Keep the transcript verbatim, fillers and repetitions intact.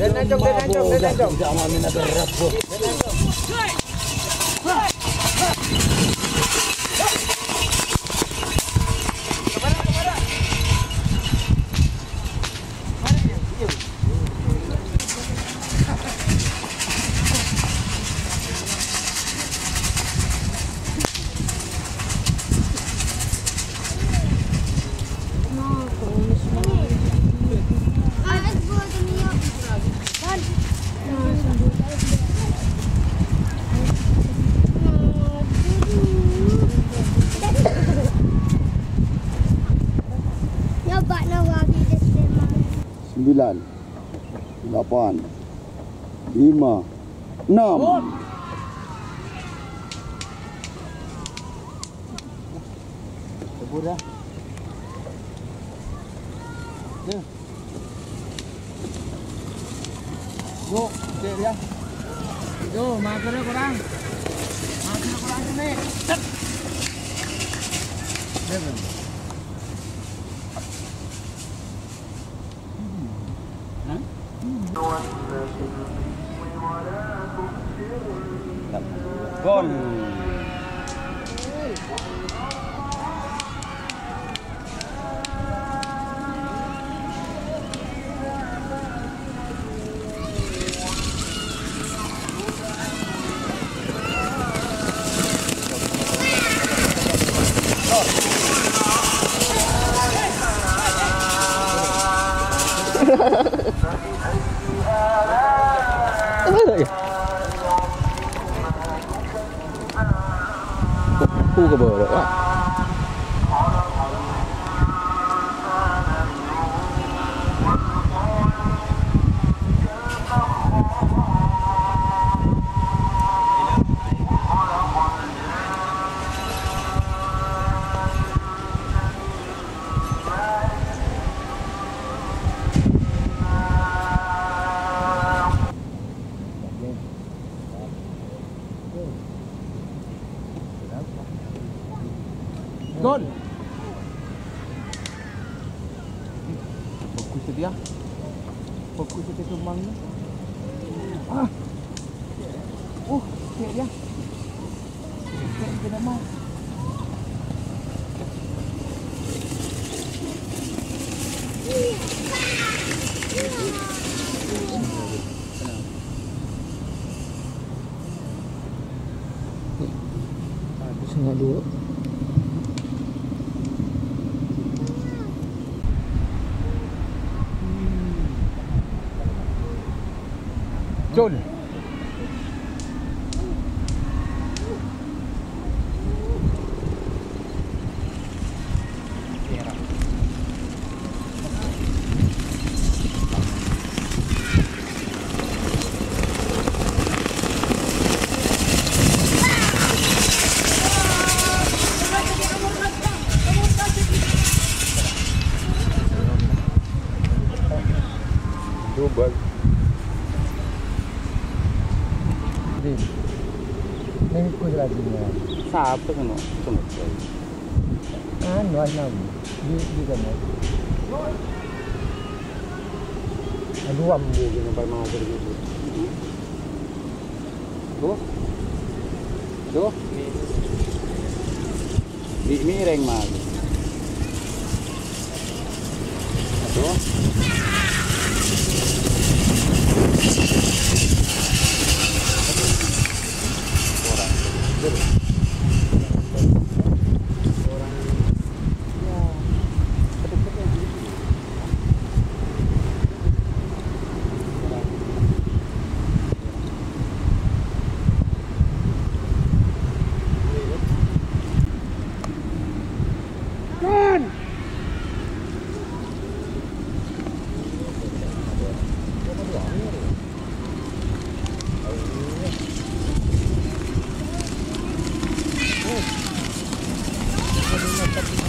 Den Ancong, Den Ancong, Den Ancong. Sembilan, delapan, lima, enam. Kebur ya. Ya. Yuk, cek ya. Yo, magernya kurang. Magernya kurang sini. Set. Ya, bener. Hah? Gol. Apa itu ya? Ku, ku ke bawah, Pak. Gol. Bagus tadi ya. Bagus tadi Sumang. Ah. Uh, cek ya. Cek ke nama. Setengah dua. Cul. Coba. Di. Ning ku lagi. Sapa ngono? Anu, Asnawi. Di, di sana. Aduh, ambu, gini, Pak, mau pergi. Tuh. Tuh. Di miring, Mas. Tuh. Orang. Orang. Ya. Dhâddhi